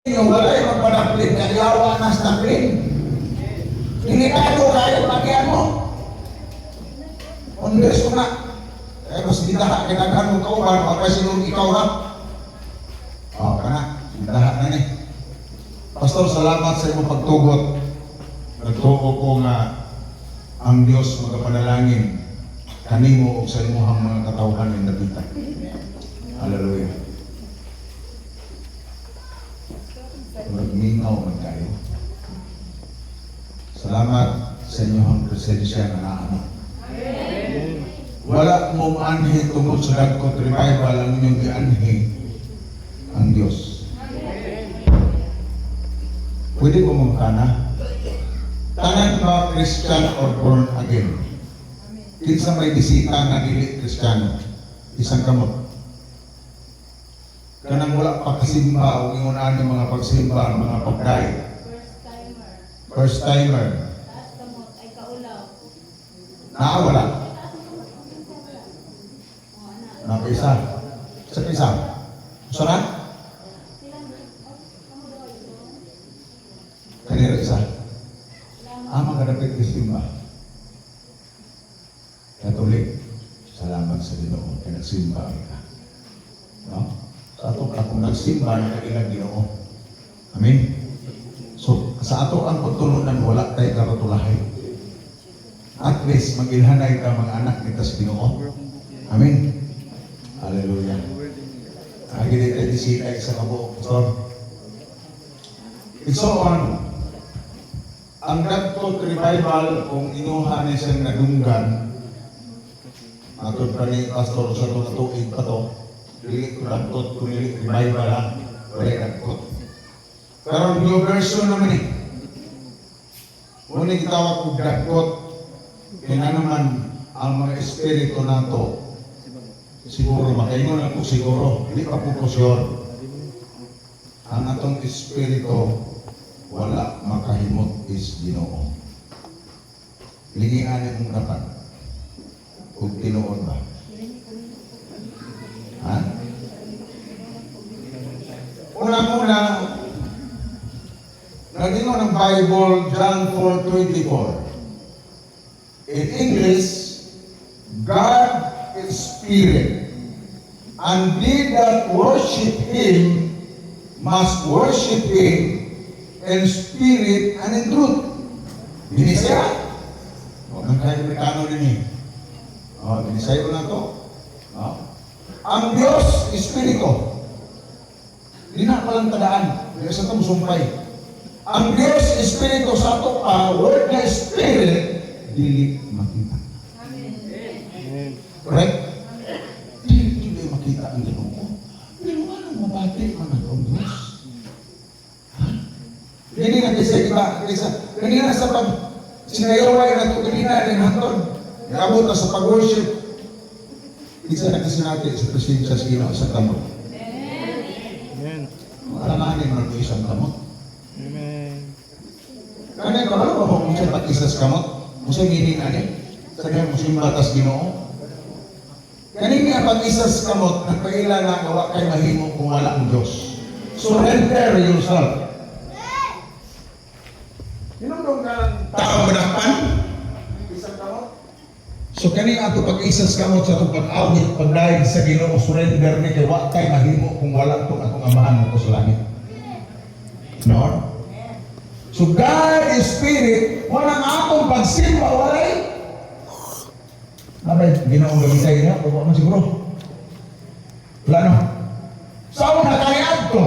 Yung walay magpadaplin, kaglawa na sa daplin. Delikado kayo pagyan mo. Undes ko na. Pero mas bidaha, kinaghan mo kauban, pagkasinong ikaw ra. Oh, kana, bidaha na ni. Pastor, salamat sa imong pagtugot. Nagtuo ko nga ang Dios magapanalangin kanimo ug sa imuhang mga katawhan ning dapita. Hallelujah. Murag mingaw man kayo. Salamat sa inyong presensya nga naa mo. Wala mo maanhi tungod sa Dagkot Revival, ang inyong gianhi ang Diyos. Pwede ko mong kana? Tanan ba Christian or born again? Kinsa may bisita nga dili Kristiyano? Isang kamot. Kanang wala pa kasimba o ingon ani mga pagsimba, mga pagday. First timer. First timer. Taas kamot ay kaulaw. Naa wala? Taas ang kamot. Wala. Oh, ana. Napa isa. Sa isa. Usa na? Sila na. Oh, kamo daw ito. Kanira isa. Salamat. Ah, magadapit kasimba. Katolik, salamat sa Ginoo kay nagsimba ka. No? Sa ato ka kung nagsimba, nakailang Ginoo. Amen. So, sa ato ang pagtulunan, wala tayo karatulahay. At least mag-ilhanay ka, mga anak kita sa Ginoo. Amen. Hallelujah. Ay, gini tayo bisita sa kabuok, Pastor. Igsoon, ang Dagkot Revival, kung inuha ni siyang nadunggan, atod pa ni Pastor sa itong tuig pa to, dili ko dagkot kung dili revival ha, wala dagkot. Pero new version naman eh. Muna gitawag og dagkot, kaya nga naman ang mga espiritu nato, siguro, makaingon ako siguro, hindi pa po ko sure. Ang atong espiritu, wala makahimot is Ginoo. Lingian mong dapat. Ug tinuod ba? Ha? Una-una, nagingon ng Bible, John 4:24. In English, "God is spirit, and they that worship Him must worship Him in spirit and in truth." Binisaya. Huwag nang kayo Amerikano din eh. Oh, binisaya ko na to. Oh. Ang Diyos, Espiritu. Di na palang tadaan. Di sa ito musumpay. Ang Diyos, Espiritu. Sa ato pa, word na spirit, dili makita. Amen. Correct? Dili, dili makita ang Ginoo. Pero anong mabati man ang Diyos? Ha? Dili na kaysa iba, kaysa, kanina sa pag, sinayaway na ito, kanina din hantod. Niabot na sa pag-worship. Isa na kasi natin sa presensya sa Ginoo sa kamot. Amen. Alamanin mo isang kamot. Amen. Kani kabalo ba kung siya pag-isas kamot? Musa meaning ani? Sa kanya musimba tas Ginoo? Kanini ang pag-isas kamot, nagpaila na nga wa kay mahimo kung wala ang Diyos. Surrender yourself. Hinumdum ka ng tao madakpan? Isang kamot? So kani ato pag-isas kamot sa atong pag-awit, pagdayeg sa Ginoo, surrender ni kay wa kay mahimo kung wala tong atong amahan mo sa langit. No? So God is spirit, walang atong pagsimba, walay. Nabay, Ginoo gamisay niya, wala man siguro. Wala no. Sa una kay adto,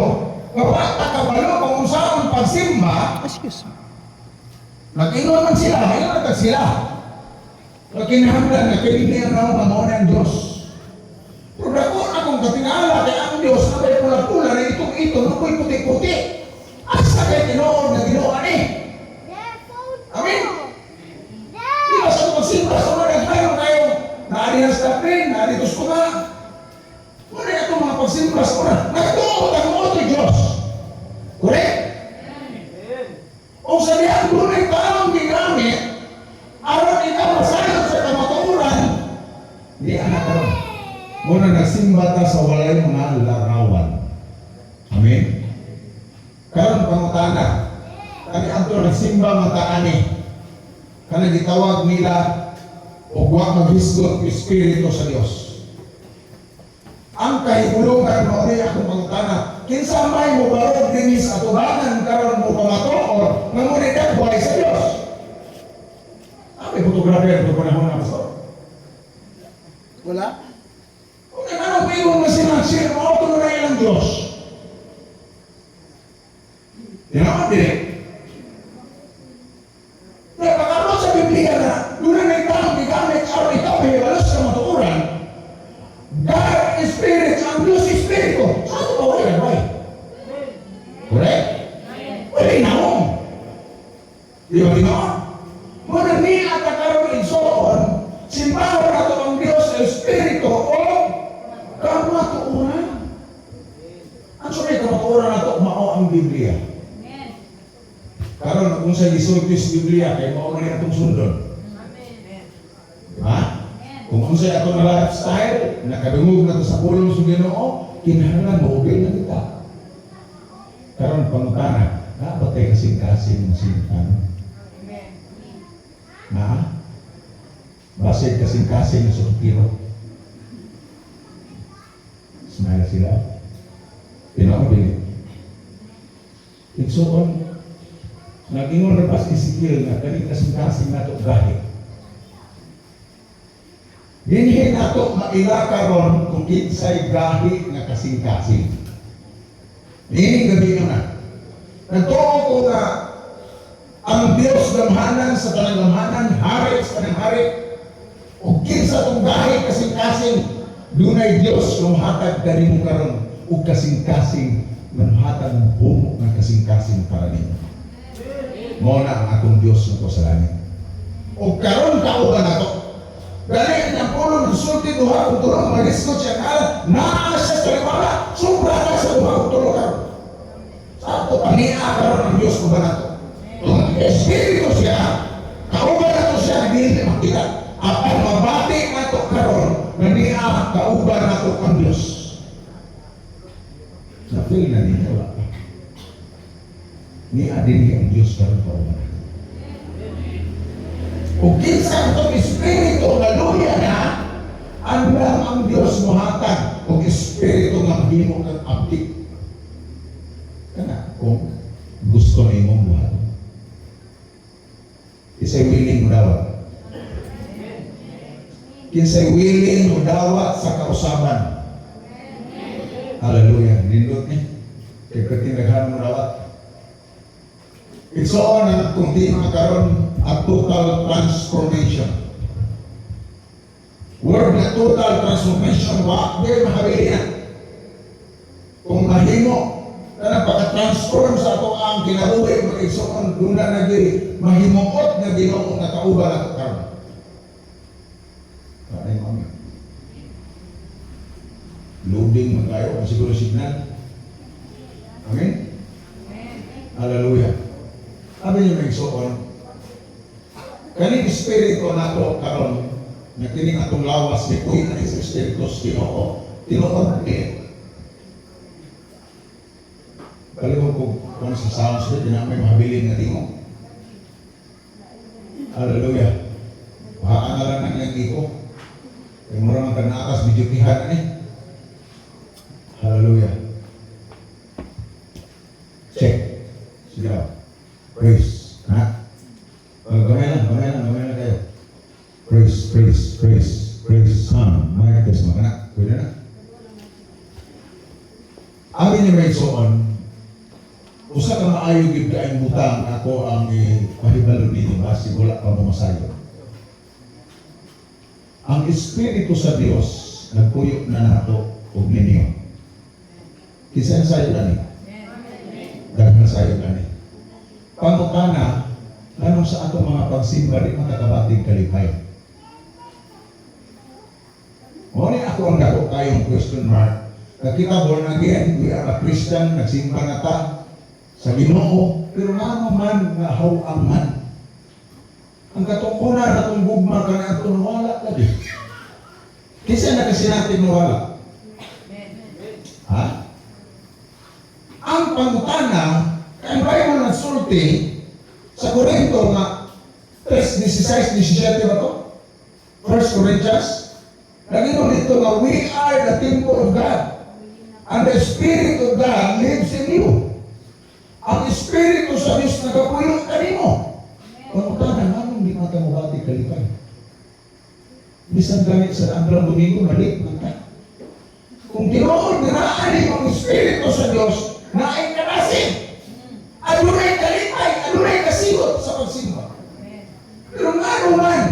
nga wa ta kabalo kung unsaon pagsimba, Excuse me. nag-ingon man sila, ingon na sila. Nga kinahanglan nga kini ang naong mao ang Diyos. Pero dako akong katingala kay ang Diyos na may pula-pula na itong ito, nukoy puti-puti. Asa kay tinuod nga Ginoo ani? Amen. Di ba sa pagsimba sa una nagtayo kayo, naari na sa kapin, naari tos ko nga. Muna itong mga pagsimba sa una, nagtuo ang mo Diyos. Correct? O sa diyang dunay taong gigamit, aron ikaw masayod sa kamatuoran, di anak karon. Muna nagsimba ta sa walay mga larawan. Amen? pangutana. Kani adto nagsimba man ta ani. Kanang gitawag nila og wa maghisgot espiritu sa Dios. Ang kahigulungan mao ni akong pangutana. Kinsa may mobarog dinhi sa atubangan karon mo pamatuod nga mo ni dagway sa Dios? Ah, may photographer ko panahon na, pastor. Wala? Kung ano paingon nga sila, sila mao to na ilang Dios. Tinuod dili? Kaya pagkaroon sa Biblia na doon na taong gigamit aron ikaw mahibalos sa matuoran, God is Spirit, ang Diyos Espiritu. Sa ato ba wala gagawin? Correct? Wala naong. Di ba tinuod? Muna niya at karon, igsoon, simbahon nato ang Diyos Espiritu o kamatuoran. Ang sunod kamatuoran nato mao ang Biblia. Amen. Karon kung sa gisulti sa Biblia kay mao man atong sundon. Amen. Ha? Amen. Kung unsay ato na lifestyle, nakadungog na to sa pulong sa Ginoo, kinahanglan moobey na kita. Karon pangutana, dapat kay kasing-kasing mo sintan. Na? Basig kasing-kasing na sukiro. Smile sila. Tinuod dili? Igsoon, nag-ingon na pas Ezekiel nga kani kasing-kasing nato gahi. Dinhi nato maila karon kung kinsay gahi nga kasing-kasing. Niining gabi na. Nagtuo ko nga ang Dios gamhanan sa tanang gamhanan, hari sa tanang hari. O kinsa tong gahi kasing-kasing, dunay Dios nga mohatag kanimo karon og kasing-kasing nga mohatag mo nga kasing-kasing para nimo. Mao na ang atong Dios nga sa langit. O karon kauban nato. Gani ang pulong nagsulti 2 ug 3, magisgot siya ngalan, naa siya sa taliwala, sobra na sa 2 ug 3 karon. Sa ato pania karon ang Dios uban nato. Kung espiritu siya, kauban nato siya, dili makita. Apan mabati nato karon nga niya kauban nato ang Dios. Na-feel na ninyo, wala pa? Niya dinhi ang Dios karon kauban nato. Ug kinsa atong espiritu nga luya na, andam ang Dios mohatag og espiritu nga mahimo kang abdi. Kana kung gusto nimong buhaton. Kinsay willing mo dawat? Kinsay willing mo dawat sa kausaban? Hallelujah. Nindot ni. Kay katinaghan mo dawat. Igsoon ang kung di makaroon a total transformation. Word na total transformation, wa di mahabili na. Kung mahimo, na pagka-transform sa ato ang kinabuhi, mga igsoon, doon na nagiri, mahimuot nga Ginoo nga kauban ato karon. Karay mo kami. Loading magayo, kung siguro signal. Amen? Hallelujah. Sabi niyo, mga igsoon, kaning espiritu nato karon, na kining atong lawas ni kuy na sa espiritu sa Ginoo. Tinuod ni. Kalimot ko kung sa sounds ko, di na may mahabilin nga tingog. Hallelujah. Bahaan na lang ang iyang iko. Kaya mura man kag naakas, medyo kihan na ni. Hallelujah. Check. Sige lang. Praise. Ha? Gamay lang, gamay lang, gamay lang kayo. Praise, praise, praise, praise. Son, mic test mo. Kana, pwede na. Abi niyo, mga igsoon, usa ka maayo gyud kaayong butang ako ang ipahibalo ninyo basig wala pa mo masayo. Ang Espiritu sa Dios nagpuyo na nato og ninyo. Kinsa ang sayo ani? Daghan sayo ani. Pangutana, nganong sa atong mga pagsimba di man nakabatig kalipay? Mao ni ako ang dako kayong question mark. Nakita, born again, we are a Christian, nagsimba na ta sa Ginoo, pero ngano man nga haw-ang man? Ang katungkunan atong gugma kani atong nawala lagi. Kinsa nakasinati nawala? Ha? Ang pangutana, kay nagsulti sa Korinto nga 3:16, 17 ba to? First Corinthians. Nag-ingon dito nga we are the temple of God. And the Spirit of God lives in you. Ang Espiritu sa Diyos nagapuyo kanimo. Kung ka na, nganong di man ka mobati kalipay? Bisan gani sa Andrang Domingo, mali man ka. Kung tinuod nga naa nimo ang Espiritu sa Diyos, naay kanasin. Adunay kalipay, adunay kasigot sa pagsimba. Pero ngano man,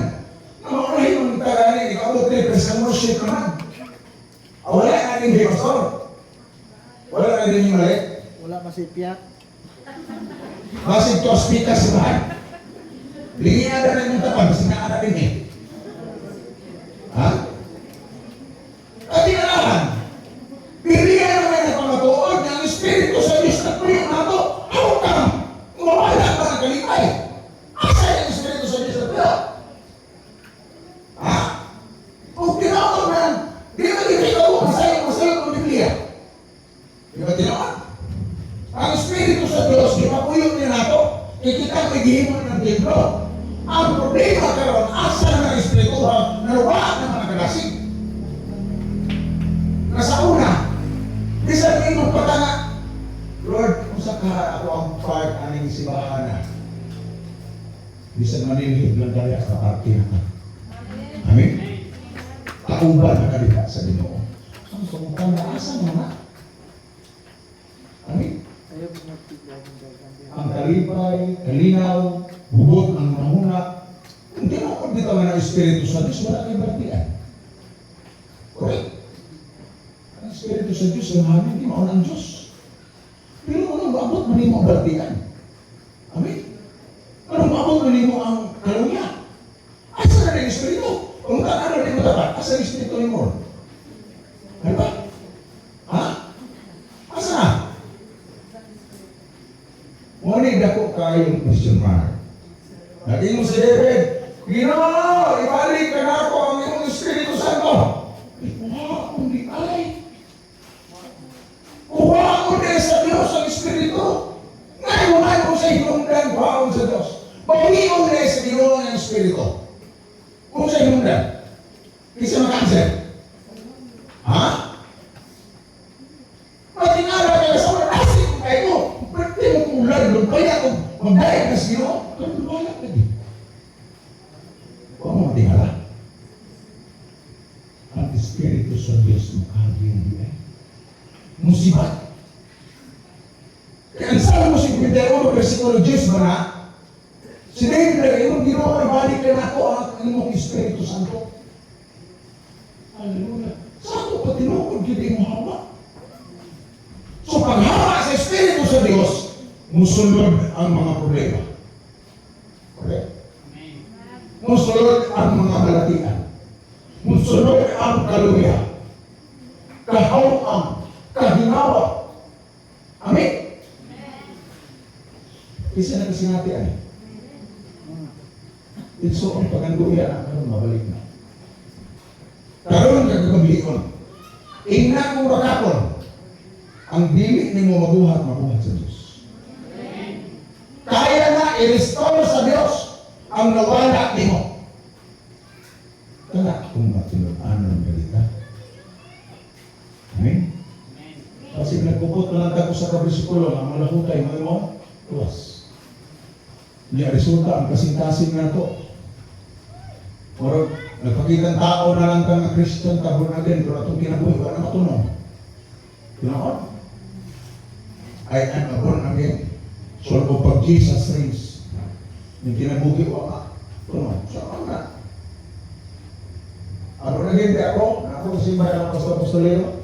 na maunahin mong tarani, ikaw mo sa worship naman. Ah, wala na din, Pastor. Wala na din yung mali. Wala masipyak. Basig to speaker sa bahay. Lingian na rin yung tapag, kasi naara din eh. Ha? At tinalahan, Biblia naman ang pangatuod ng Espiritu sa Diyos na tuyo nato. How come? Mawala ba ang kalipay? Asa yung Espiritu sa Diyos na tuyo? Ha? Kung tinuod na, di ba di ikaw masayo, masayo ang Biblia? Di ba tinuod? Ang Espiritu sa Diyos, gipapuyo niya nato, kikita mo gihimo ng templo. Ang problema karon, asa na ang Espiritu ha, naruwa ng mga kalasig. Nasa una, bisan imong patanga, "Lord, unsa ka ako ang part aning simbahan na?" Bisan manilhid lang kaya sa parte na ka. Amen? Kauban na ka sa Ginoo. Ang pangutana, asa mo na? Amen? Ayaw mo magtignan ng dagan. Ang kalipay, kalinaw, bubot ang mahuna. Kung tinuod dito nga ng Espiritu sa Diyos, wala kay balatian. Correct? Ang Espiritu sa Diyos, ang hamin, di mauna ang Diyos. Pero anong maabot man nimo ang balatian? Amen? Anong maabot man nimo ang kaluya? Asa na ang Espiritu? Kung ka ano di mo dapat, asa ang Espiritu nimo? Ano ba? Ha? Asa na? Ngunit dako kayong question mark. Nag-ingon si David, "Ginoo, ibalik ka na ako ang imong Espiritu Santo." Kuha mo di ay. Kuha mo di sa Diyos ang Espiritu. Ngayon mo sa hinungdan, kuhaon sa Diyos. Bawion di sa Ginoo ang Espiritu. Kung sa hinungdan, kinsa maka-answer. Ha? Matingala kayo sa mga nasip kayo. Pwede mo kung ulan, lumpaya kung magdayag na sa Ginoo. Pero wala lagi. Huwag mo matingala. Ang Espiritu sa Diyos mukagi hindi ay. Musibat. Kaya ang Salmo 51, versikulo 10 ba na? Si David na imong Ginoo, ibalik ka na ako ang imong Espiritu Santo. Hallelujah. Sa ako pa tinuod gyud imong hawa. So paghawa sa Espiritu sa Diyos, musulod ang mga problema. Correct? Musulod ang mga balatian. Musulod ang kaluya. Kahawang, kahinawa. Amen? Isa na kasi natin ay. It's so ang paganduya na karon mabalik na. Karon kagagabion. Ingna kong rakapon. Ang dili nimo mabuhat, mabuhat sa Diyos. Kaya na i-restore sa Diyos ang nawala nimo. Tala kung matinud-anon galita. Amen? Kasi nagpupot na lang ako sa kabersikulo nga malahutay mo mo, tuwas. Niya resulta ang kasing-kasing nga to. Murag nagpakitang tao na lang ka nga Christian ka, born again, pero atong kinabuhi wala na matunong. Tinuod? I am a born again. So kung pag Jesus reigns, yung kinabuhi wa ka. Tunong. So ano na? A born again di ako, ako simba ng pastor apostolero.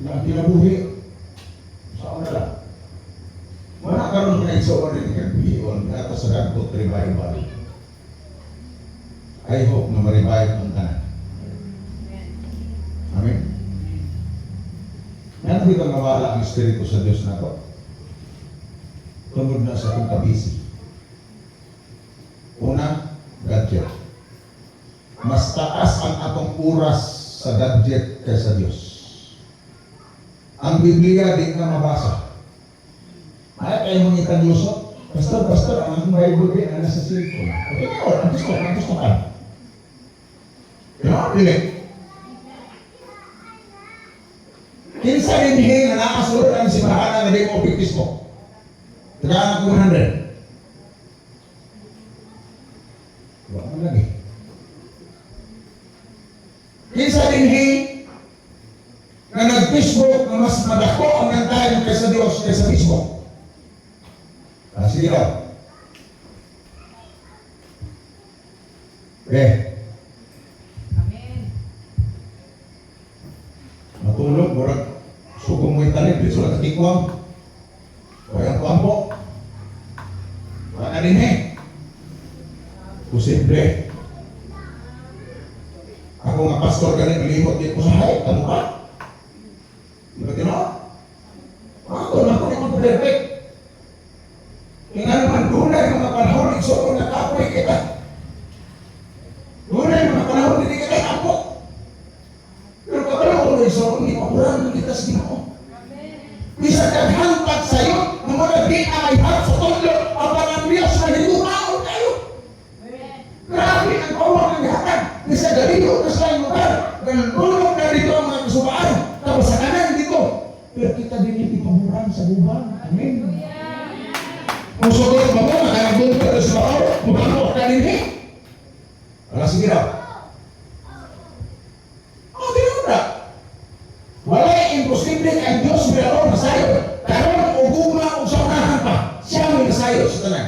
Na ang kinabuhi, sa una lang. Wala karon nga igsoon din kagbion ato sa Dagkot Revival. I hope na ma-revive ang tanan. Amen. Nga dito nga wala ang Espiritu sa Diyos nato. Tungod na sa atong kabisi. Una, gadget. Mas taas ang atong oras sa gadget kaysa Diyos. Ang Biblia di na mabasa. Ay, kayo mong itaglusot. Pastor, pastor, ang akong Bible din, ang nasa cellphone. Okay, ang gusto ka. Pero, dili. Kinsa dinhi nga nakasulod ang simbahan nga di mo Facebook? Tagaan ako 100. Wala man lagi. Kinsa dinhi nga nag-Facebook na mas madako ang nantayan kaysa Dios kaysa Facebook? Ah, sige daw. Okay. Amen. Matulog, murag sugong mo italim, di sulat tikwang. Wala ang po. Wala na din eh. Posible. Ako nga pastor gani, malimot di ko sa hay, kamo pa. Di ba tinuod? Ako na ako, di ko perfect. Kaya naman, dunay mga panahon, igsuon na kapoy kita. Dunay mga panahon, hindi kita kapo. Pero kabalo ko na igsuon, hindi pakuran kita sa Ginoo. Amen. Bisan kaghantag sa'yo, nga mga di na may hat sa tudlo, ang panang Diyos na hinuhaon kayo. Amen. Grabe ang kawang ng hatag. Bisa galilo na sa lugar. Ganulog na dito ang mga kasubaan. Tapos sa kanan dito. Pero kita din yung ipaburan sa guban. Amen. Kung sugod ba mo, nakanagod ka sa bao, mabalo ka din eh. Wala, sige daw. Oh, tinura. Wala imposible ang Diyos meron nasayo. Karon o gugma o sa unahan pa. Siya may nasayo sa tanan.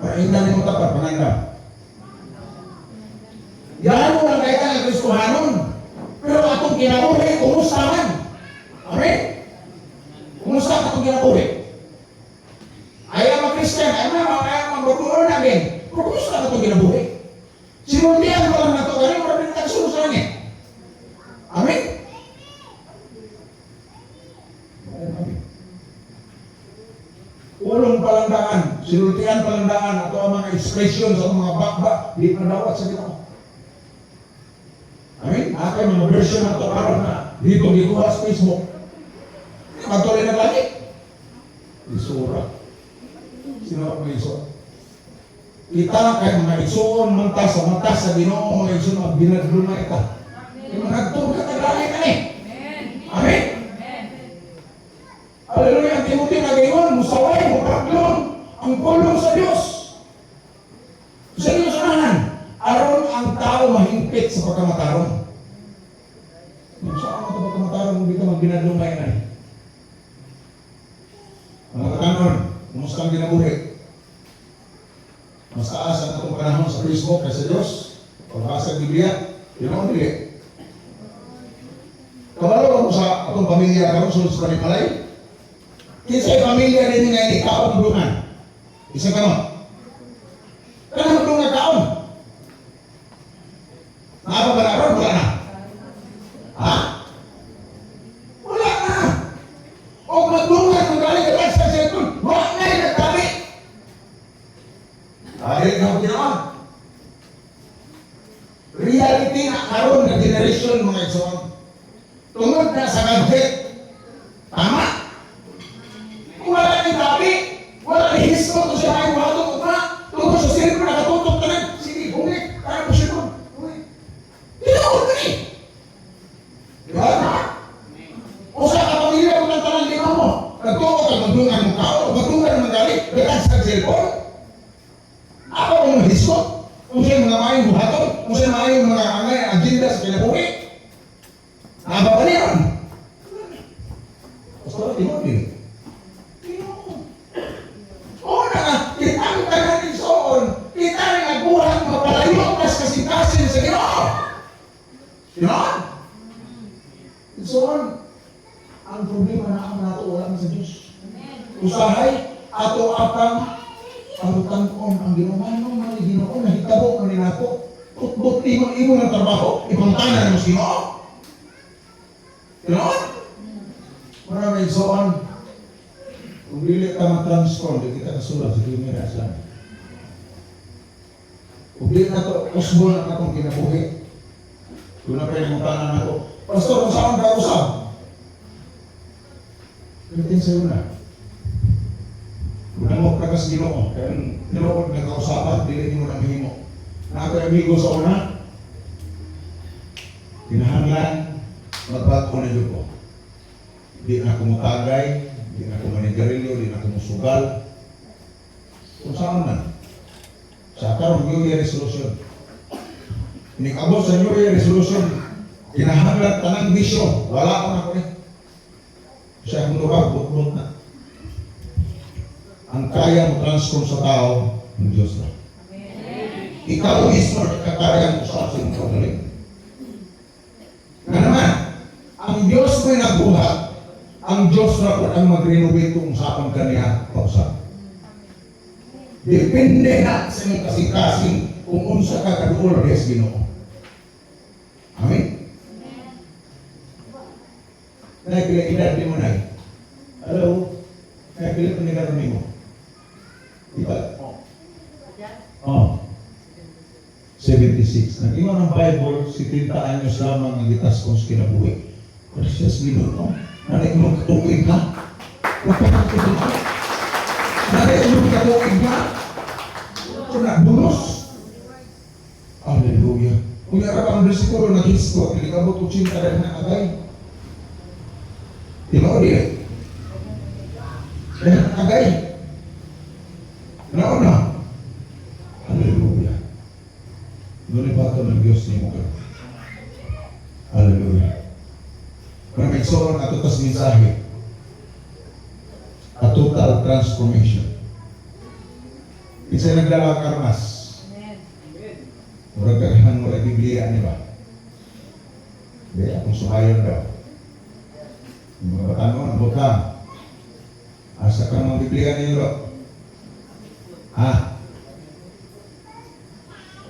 Para hindi mo tapat, pangandam. Yan mo lang kaya ang Kristohanon. Pero atong kinabuhi, kumusta man? Amen? Kumusta ang atong kinabuhi? Ayaw mga Christian, ayaw mga ayaw mga baguhan namin. Pero kumusta ang atong kinabuhi? Sinundian mo lang nato, ganun, wala rin tagsunod sa langit. Amen? Amen. Ulong palandaan, sinultian palandaan, ato ang mga expression sa mga bakba, di madawat sa Ginoo. Amen? Akay mga version na ito karon na dito gikuha sa Facebook. Di matuloy na lagi. Isura. Sino ang iso? Kita kay mga isuon man ta sa mata sa Ginoo mga isuon ang binadlunay ita. Yung mga nagtuo ka taglangit ani. Amen. Amen. Amen. Hallelujah. Ang Timothy nagayon, musaway, mupaglon, ang pulong sa Diyos. Sa Diyos unahan, aron ang tao mahingpit sa pagkamataron. Kung saan ito pagkamataron, kung dito magbinadlumay na eh. Mga katanon, kumusta ang ginabuhi? Mas taas ang atong panahon sa Facebook kaysa Diyos. Pagbasa sa Biblia, yun ang dili. Kabalo mo sa atong pamilya karon sulod sa Panimalay. Kinsay pamilya din nga hindi kaon dungan. Isa ka no? Kana magdungan kaon. Naapa ba na ron? Wala na. Ha? Wala na. O magdungan kung galing ka lang sa cellphone, wala na yung nagtabi. Ay, na ginawa. Reality na karon na generation mga igsoon. Tungod na sa gadget. Tama? Kung wala ni tabi, wala ni histo kung siya ay buhatong ugma. Tungod sa cellphone nakatutok tanan. Sige, bungit. Para po siya Bungit. Tinuod ka ni. Di ba? Usa ka pamilya kung ang tanan lima mo. Nagtuo ka, magdungan mo kao, magdungan mo gali, gatag sa cellphone. Ako ang histo. Kung siya mga maayong buhaton, kung siya maayong mga angay, agenda sa kinabuhi. Naba ba niya? Basta tinuod din. Tinuod. Una nga, kitang tanan igsoon, kita nga nagbuhat mapalayo tas kasing-kasing sa Ginoo. Ginoo? Igsoon, ang problema na ang nato wala man sa Diyos. Amen. Usahay ato apang parutan-on ang Ginoo. Manong man ni Ginoo nahitabo man ni nako. Utbot imo imo ng trabaho, ipangtanan mo sa Ginoo. Ginoo? Marami igsoon. Kung dili ka ma-transform, di kita kasulat sa kimera sa langit. Kung di na to, usbon ang atong kinabuhi. Kung na pa yung tanan na to, Pastor, kung saan ka usab? Pilitin sa'yo na. Wala kas Ginoo. Kaya tinuod nga kausaban, dili nimo na mahimo. Na ako'y amigo sa una, kinahanglan magbag-o na jud ko. Di na ako mutagay, di na ako manigarilyo, di na ako musugal. Kung saan man. Sa karon, New Year resolution. Inikabot sa New Year resolution, kinahanglan tanang bisyo, wala ko na ko ni. Siya akong lubag, butbut na. Ang kaya mo transform sa tao, ang Diyos na. Amen. Ikaw mismo nakakaya mo sa ating kaugaling. Nga naman, ang Diyos mo'y nagbuhat, ang Diyos na po ang mag-renovate kung saan kaniya pausap. Depende na sa inyong kasing-kasing kung unsa ka kaduol des Ginoo. Amen? Nay, pila edad ni mo, Nay? Hello? Nay, pila ko ni karon nimo? Di ba? Oh. 76. Nag-ingon ang Bible, 70 anyos lamang ang gitas kong kinabuhi. Precious Ginoo. Nanay mo katuig na. Wala ka. Nanay mo katuig na. Ito na, bonus. Hallelujah. Kung yara pa ang bersikulo, nag-hisko, kilikabot 80 rin na agay. Tinuod eh. Dahil agay. Nauna. Hallelujah. Ngunit bato ng Diyos ni mo. Hallelujah. Pero may soron ato tas mensahe. A total transformation. Isa nagdala ang armas. Amen. Murag kagahan mo ay Biblia ni ba? Di, akong suhayon daw. Yung mga batanon, ang butang. Asa ka mga Biblia ninyo ro? Ha?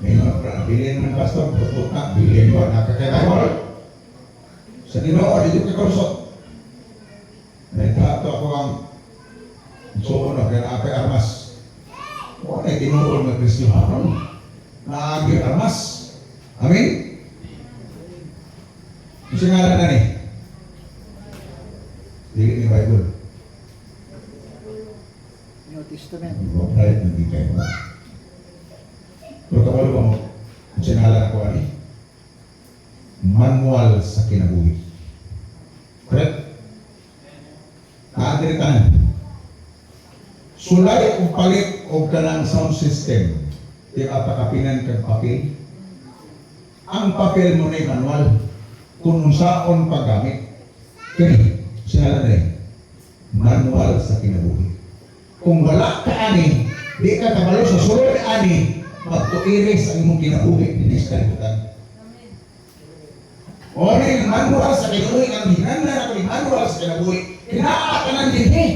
Ngayon, bilhin ng pastor, putput na, bilhin ko, nakakaiba. Sa Ginoo, di ka kalusot. Nagtato ako ang suo na, kaya naapay armas. Wala na tinuod nga Kristiyanon. Naagi armas. Amen? Kasi nga na ni. Dili ni Bible. New Testament. Kahit hindi kayo. Pero kabalo ba mo? Kung sinala ko ani? Manual sa kinabuhi. Correct? Naadiri tanan. Sulay og palit og kanang sound system. Di apakapinan kag papel. Ang papel mo na manual kung unsaon paggamit. Kini, sinala na eh. Manual sa kinabuhi. Kung wala ka ani, di ka kabalo sa sulod ani, magtuiris ang imong kinabuhi dinhi sa kalibutan. Amen. O ni manual sa kinabuhi ang hinanda na ni manual sa kinabuhi. Kinaa ka nang dinhi.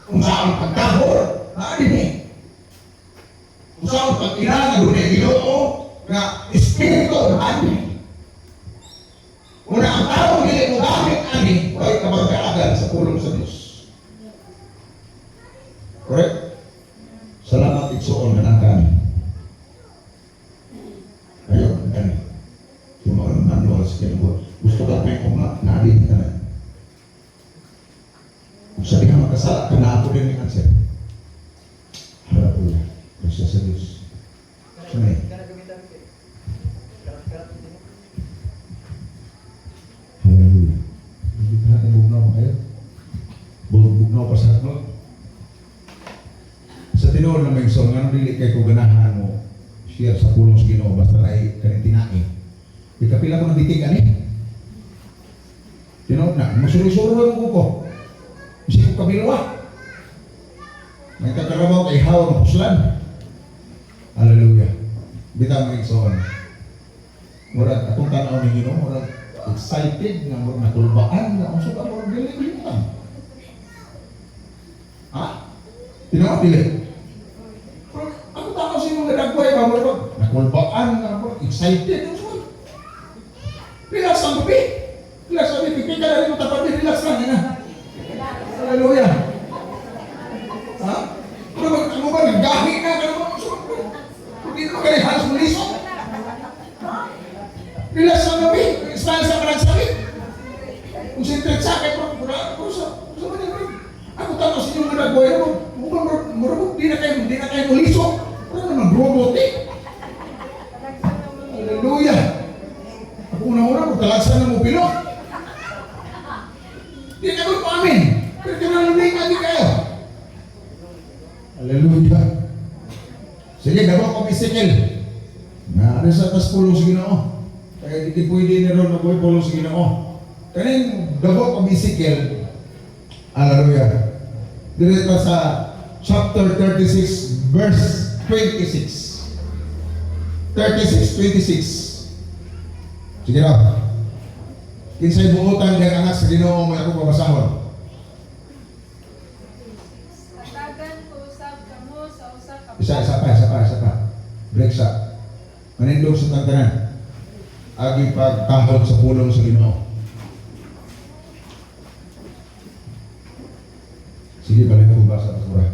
Kung saan pagkahor, naa dinhi. Kung saan pag-ila nga dunay Ginoo nga espiritu naa dinhi. Una ang tao dili mo gamit ani, way kabagaagan sa pulong sa Dios. Correct? Salamat igsoon nga nangkani. Ayun, kani. Yung mga manual sa kinabuhi. Gusto ka pa yung mga narin ka na. Kung sa di ka makasala, ka na ako din yung answer. Hallelujah. Grasya sa Diyos. Sa may. Hallelujah. Hindi ka natin bugnaw mo kayo. Bugnaw pa sa no? Sa tinuod na may so, nga dili kay ko ganahan mo share sa pulong sa Ginoo basta na kaning tinai. Di kapila ko nabitig ani. Tinuod na, musuri-suro lang ko ko. Bisig ko kabilwa. May kakarabaw kay hawa mapuslan. Hallelujah. Bitaw mga igsoon. Murag atong tan-aw ni Ginoo, murag excited nga murag nakulbaan nga unsa ba murag dili dili ta. Ha? Tinuod dili. Murag, ako tanaw sa imong gadagway ba murag nakulbaan nga murag excited unsa ba? Relax lang gabi. Relax lang gabi. Ka na rin mo tapad, relax lang na. Hallelujah. Ha? Pero mag, ano ba, naggahi na, ano ba, hindi naman kayo halos mulisok. Relax lang gabi. Smile sa parang sakit. Concentrate sa akin, pero, pero, pero, sa, sa, sa, ako tanaw sa inyong mga nagbuhay mo, mukhang Di na ko amin. Pero kinalulungan di kayo. Hallelujah. Sige, dako ko Ezekiel. Na, ano sa tas pulong sa Ginoo? Kaya di pwede ni ron mabuhay pulong sa Ginoo. Kaning dako ko Ezekiel. Hallelujah. Diretso sa chapter 36 verse 26. 36, 26. Sige na. Kinsay buotan diyang anak sa Ginoo may ako babasahon. Hatagan ko usab kamo sa usa ka Isa, isa pa, isa pa, isa pa. Break sa. Manindog sa tantanan. Agi pagtahod sa pulong sa Ginoo. Sige, balik ko ba sa pasura?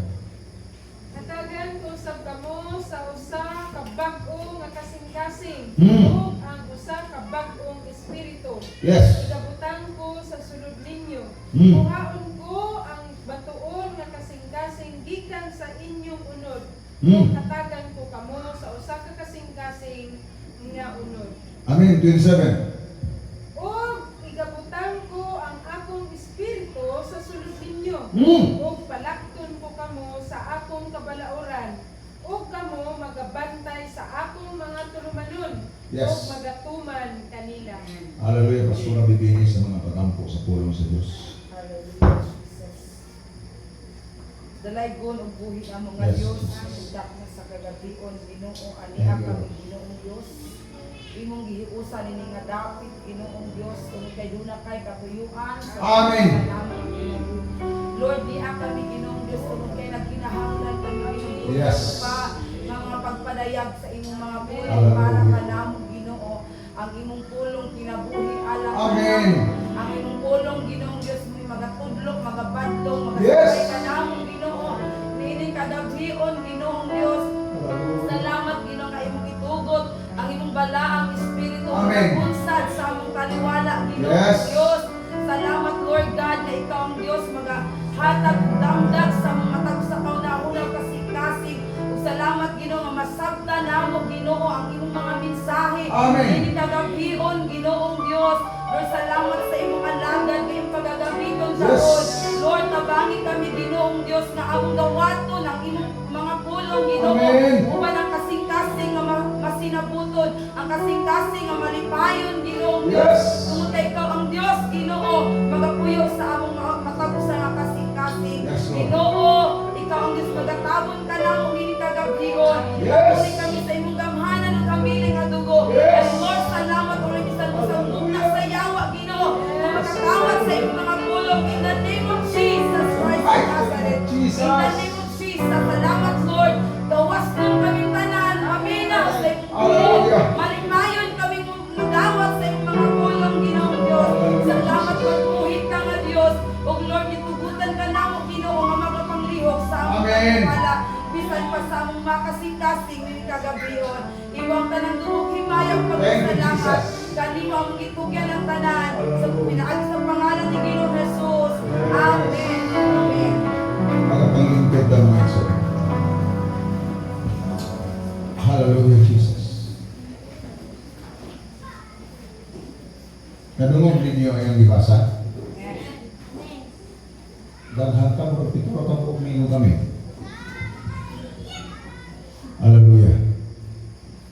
Hatagan ko usab kamo sa usa ka bag-o nga kasing-kasing ug ang usa ka bag-ong espiritu. Igabutang ko sa sulod ninyo. Kuhaon ko ang batuon nga kasing-kasing gikan sa inyong unod. Ug hatagan ko kamo sa usa ka kasing-kasing nga unod. Amen. 27. Ug igabutang ko ang akong espiritu sa sulod ninyo. Ug palakton ko kamo sa akong kabalaoran. Ug kamo magabantay sa akong mga tulumanon. Ug magatuman kanila. Hallelujah. Pasura bibini sa mga pagampo sa pulong sa Diyos. Hallelujah, Jesus. Dalaygon og buhi amo nga Dios, Jesus. dakmo sa kagabion Ginoo ani Thank you, kami Lord. Ginoong Dios. Imong gihiusan ini nga dapit Ginoong Dios tungod kay duna kay katuyuan sa Amen. namo, Ginoo. Lord, diha kami Ginoong Dios tungod kay nagkinahanglan kami Ginoong Dios pa nga mga pagpadayag sa imong mga pulong para kanamo Ginoo. Ang imong pulong kinabuhi alang Amen. kanamo. Ang imong pulong Ginoong Dios mo'y magatudlok, magabadlong, magasabay kanamo Ginoo. Niining kagabhion Ginoong Dios. Salamat Ginoo nga imong gitugot ang imong balaang espiritu Amen. magabunsad sa among kaliwala Ginoong Dios. Salamat, Lord God, na ikaw ang Dios magahatag damdag sa among matag sa kauna-unang kasing-kasing. Ug salamat Ginoo nga masabta namo Ginoo ang imong mga mensahe. Amen. Niining kagabhion Ginoong Dios. Lord, salamat sa imong alagad ngayong pagagamiton karon. Lord, tabangi kami Ginoong Dios nga among dawaton ang imong mga pulong Ginoo. Amen. Uban ang kasing-kasing nga masinabuton, ang kasing-kasing nga malipayon Ginoong Dios. Tungod kay ikaw ang Dios Ginoo, magapuyo sa among matag usa nga kasing-kasing. Yes, Lord. Ginoo, ikaw ang Dios magatabon ka namo nining kagabhion. Patuloy kami sa imong gamhanan ug kamiling nga dugo. And Lord, salamat ulit bisan sa mugna sa yawa Ginoo na makakawat sa imong mga pulong in the name of Jesus Christ of Ay, Nazareth. Jesus. In the name of Jesus, salamat Lord. Gawas ng kaming tanan, aminaw sa imong pulong. Hallelujah. Malimayon kaming mudawat sa imong mga pulong Ginoong Dios. Salamat magbuhit ka nga Dios. Ug Lord, gitugutan ka namo Ginoo nga magapanglihok sa among Amen. kaliwala. Bisan pa sa among makasing-kasing ning kagabion. Iwang tanang dugog himayang Thank you, pagpasalamat. Jesus. Kanimo ang gitugyan ang tanan sa Hallelujah. pinaagi sa pangalan ni Ginoong Jesus. Amen. Amen. Magapanglingkod daw mga igsoon. Hallelujah, Jesus. Nadungog ninyo ang iyong gibasa? Daghan ka mo, pito ka buok ninyo kami. Hallelujah.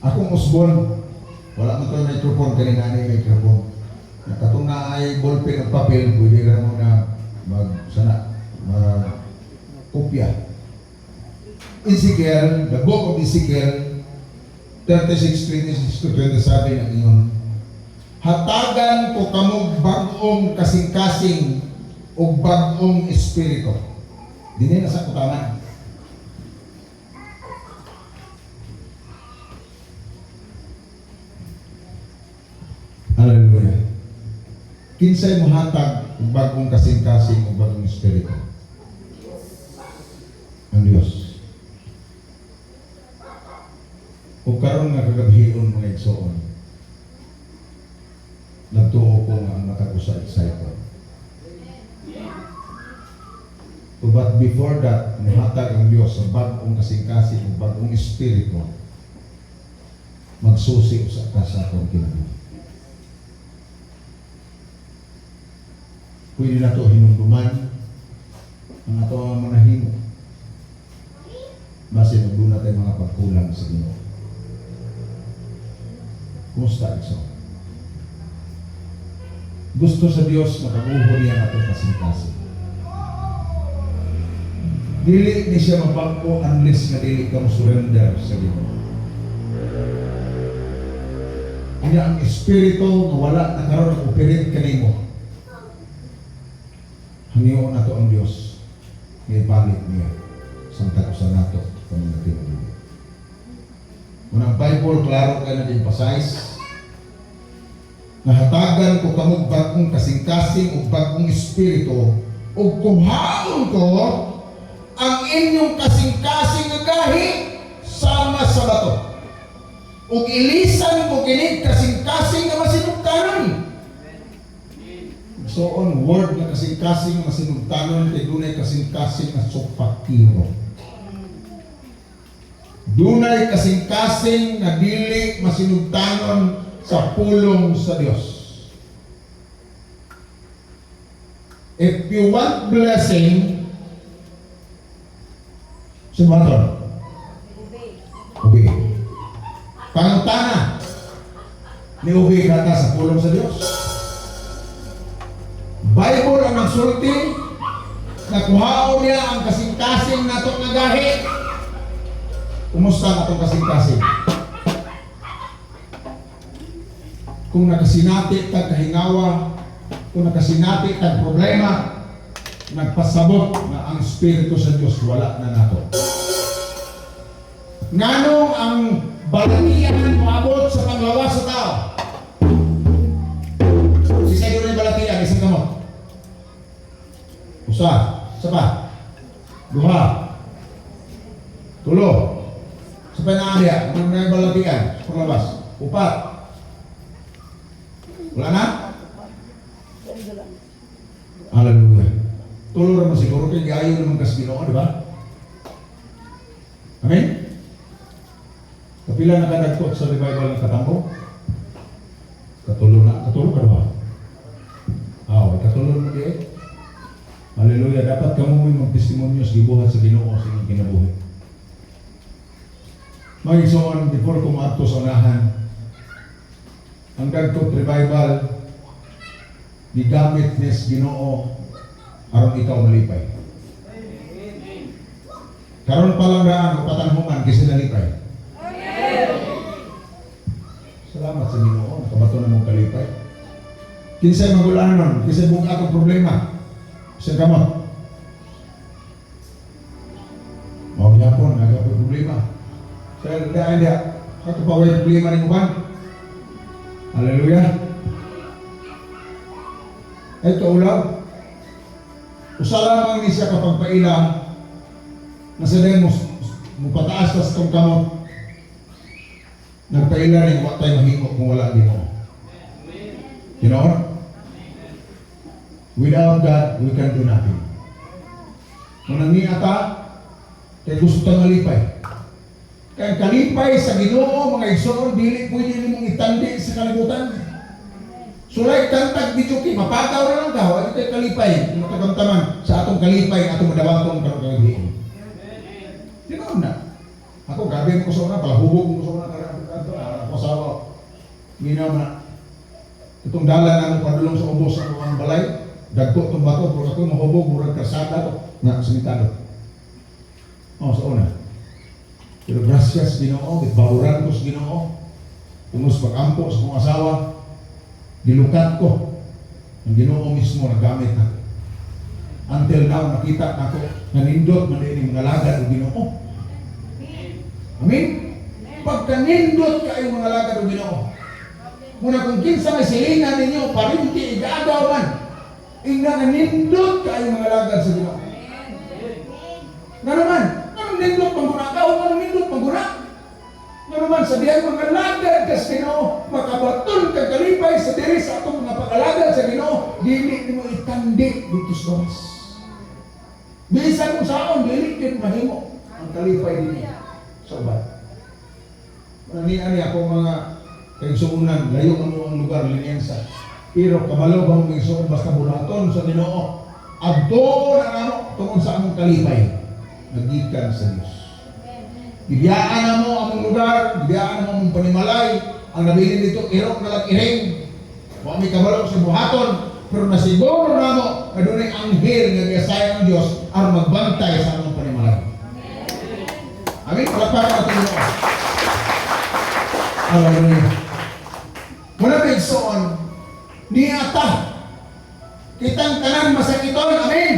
Akong usbon, wala man to'y microphone, kanina ni microphone. Nakatong na ay ballpen o papel, pwede ra mo na mag, sana, mag kopya. Ezekiel, the book of Ezekiel, 36, 26 to 27 ang iyon. Hatagan ko kamo bag-ong kasing-kasing o bag-ong espiritu. Dili na sa kutaman. Hallelujah. Kinsay mohatag og bag-ong kasing-kasing o bag-ong espiritu? Ang Diyos. Ug karon nga kagabhion mga igsoon, nagtuo ko nga ang matag usa excited. But before that, nihatag ang Diyos sa bag-ong kasing-kasing o bag-ong espiritu, magsusi usa ka sa akong kinabuhi. Pwede na to hinumduman ang ato ang manahimo. Basin og duna tay mga pagkulang sa Ginoo. Kumusta, igsoon? Gusto sa Dios makabuho niya ang atong kasing-kasing. Dili ni siya mabag-o unless nga dili ka mo surrender sa Ginoo. Unya ang espiritu nga wala na karon nag-operate kanimo. Hangyoon nato ang Dios nga ibalik niya samtang usa nato sa mga kinabuhi. Unang Bible, klaro kay nag-emphasize. Nahatagan ko kamog bag-ong kasing-kasing ug bag-ong espiritu ug kuhaon ko ang inyong kasing-kasing nga gahi sama sa bato. Ug ilisan ko kini kasing-kasing nga masinugtanon. So on word nga kasing-kasing nga masinugtanon kay dunay kasing-kasing nga supakiro. Dunay kasing-kasing nga dili masinugtanon sa pulong sa Dios. If you want blessing, sumaton. Obey. Pangutana, ni-obey ka ta sa pulong sa Dios? Bible ang nagsulti na kuhaon niya ang kasing-kasing nato nga gahi. Kumusta ang atong kasing-kasing? Kung nakasinati tag kahingawa, kung nakasinati tag problema, nagpasabot na ang Espiritu sa Dios wala na nato. Nganong ang balatian moabot sa panglawas sa tao? Si sa yung balatian, isang kamot. Usa, isa pa. Duha. Tulo. Sa panaadya, ano na yung balatian? Panglabas. Upat. Wala na? Hallelujah. Tulo naman siguro kay gayo naman kas Ginoo, di ba? Amen? Kapila na kadagko sa revival ng katambo? Katulo na, katulo ka ba? Ah, katulo na di. Hallelujah. Dapat kamo mo'y magtestimonyo sa gibuhat sa Ginoo sa inyong kinabuhi. Mga igsoon, before ko maadto sa unahan, ang dagkot revival gigamit nis Ginoo aron ikaw malipay. Karon pa lang daan o patanhuman kasi nalipay. Salamat sa Ginoo, nakabato na mong kalipay. Kinsay magulanon, kinsay buong atong problema. Isang kamot. Mao gyapon, nagapoy problema. Sa hindi, hindi. Kato pa problema ning uban. Hallelujah. Ay kaulaw. Usa lamang ni siya kapag paila na sa mo mupataas tas tong kamot. Nagpaila rin wa tay mahimo kung wala Ginoo. Ginoo? Without God, we can do nothing. Kung nangiata, kay gusto ta malipay. Kay ang kalipay sa Ginoo, mga igsoon, dili pwede nimong itandi sa kalibutan. Sulay kantag videoke, mapagaw na lang ka, wala kay kalipay, matagamtaman sa atong kalipay, atong madawaton karon kagabi. Tinuod na. Ako gabi mo ko sa una, palahubog mo ko sa una, kadto ako asawa. Ginaw na. Itong dala na mo padulong sa ubos sa akong balay, dagko tong bato, pero ako mahubog, murag karsada to, nga simitado. Oh, sa una. Pero gracias Ginoo, bahuran ko sa Ginoo. Tungos pag-ampo sa akong asawa, gilukat ko. Ang Ginoo mismo nagamit nako. Until now, nakita nako nga nindot man din mga lagad og Ginoo. Amen? Pagkanindot kaayo mga lagad og Ginoo. Muna kung kinsa may silingan ninyo, parinti, igaagaw man. Ingna nga nindot kaayo mga lagad sa Ginoo. Nga naman, anong nindot pangguna ka? O anong nindot pangguna? Nga naman, sa diyang mga lagad ka sa Ginoo, makabaton ka kalipay sa diri sa atong mga pag-alagad sa Ginoo, dili nimo itandi dito sa gawas. Bisan kung saon, dili din mahimo ang kalipay dinhi sa uban. Ani ani ako mga kaigsuonan, layo kamo ang lugar, Liniensa. Pero kabalo ba mong igsoon basta bulaton sa Ginoo. Adto na namo tungod sa among kalipay. Nagikan sa Dios. Gibiyaan na mo among lugar, gibiyaan na mo among panimalay, ang nabilin dito irok na lang iring. Wa mi kabalo sa buhaton, pero nasiguro namo nga dunay anghel nga giassign ang Dios aron magbantay sa among panimalay. Amen. Palakpakan natin Ginoo. Hallelujah. Muna ba igsoon, niata kitang tanan masakiton. Amen.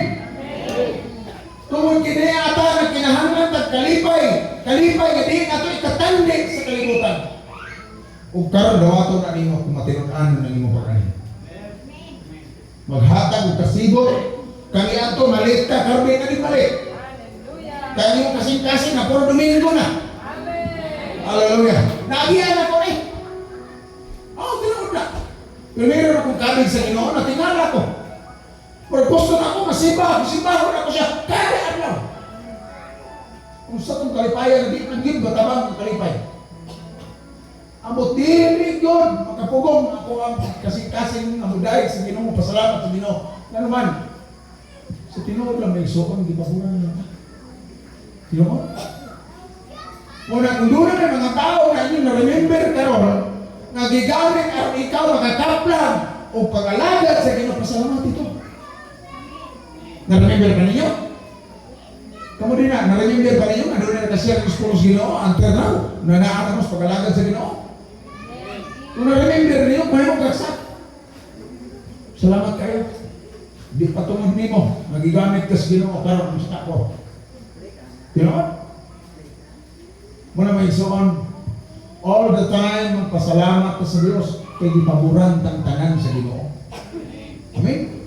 Tungod kini ata na kinahanglan tag kalipay, kalipay nga di nato ikatandi sa kalibutan. Ug karon dawaton na nimo kung matinud-anon ang imong pag-anhi. Maghatag og kasibot, kani ato malit ka karon na di malit. Hallelujah. Kaya imong kasing-kasing na puro Domingo na. Amen. Hallelujah. Naagian ako eh. Oh, tinuod na. Pero meron akong kabig sa Ginoo na tingala ko. Pero gusto na ako masimba, simbahon ako siya kada adlaw. Kung sa itong kalipayan, di man yun, batabang ang kalipay. Amot dili yun, makapugong ako ang kasing-kasing nga muday sa Ginoo, pasalamat sa Ginoo. Nga naman, sa tinuod lang may suon, di ba na lang. Tinuod? Muna, kung doon na may mga tao na inyong na-remember karon, nga gigamit aron ikaw makataplang o pag-alagad sa Ginoo, pasalamat ito. Na-remember ba ninyo? Kamu din na, na-remember ba ninyo nga doon na nakashare ang school sa Ginoo, until now, na naa mo sa pag-alagad sa Ginoo? Kung na-remember ninyo, mahimong kaksak. Salamat kayo. Di pa tungod nimo, nagigamit ka sa Ginoo karon sa ako. Ginoo? Muna may igsoon, all the time, magpasalamat ka sa Dios kay gipaboran tang tanan sa Ginoo. Amen?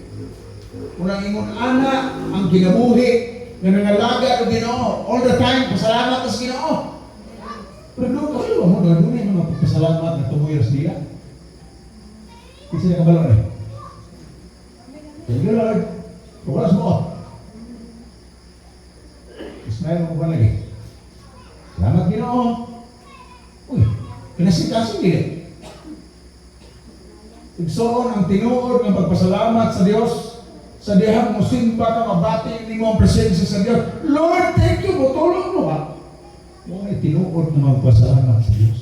Unang ingon ana ang kinabuhi nga nangalagad og Ginoo. All the time pasalamat ka sa Ginoo. Pero doon ka mo na doon mga pagpasalamat na tumuyo sa dila. Kasi nakabalo na. Thank you, Lord. Wala sa mo. Ismail mo ba lagi? Salamat Ginoo. Uy, kinasing-kasing dili. Igsoon ang tinuod nga pagpasalamat sa Dios sa dihang mo simba ka, mabati nimo ang presensya sa Dios. Lord, thank you, mutulong mo ha. Mo ay tinuod nga magpasalamat sa Dios.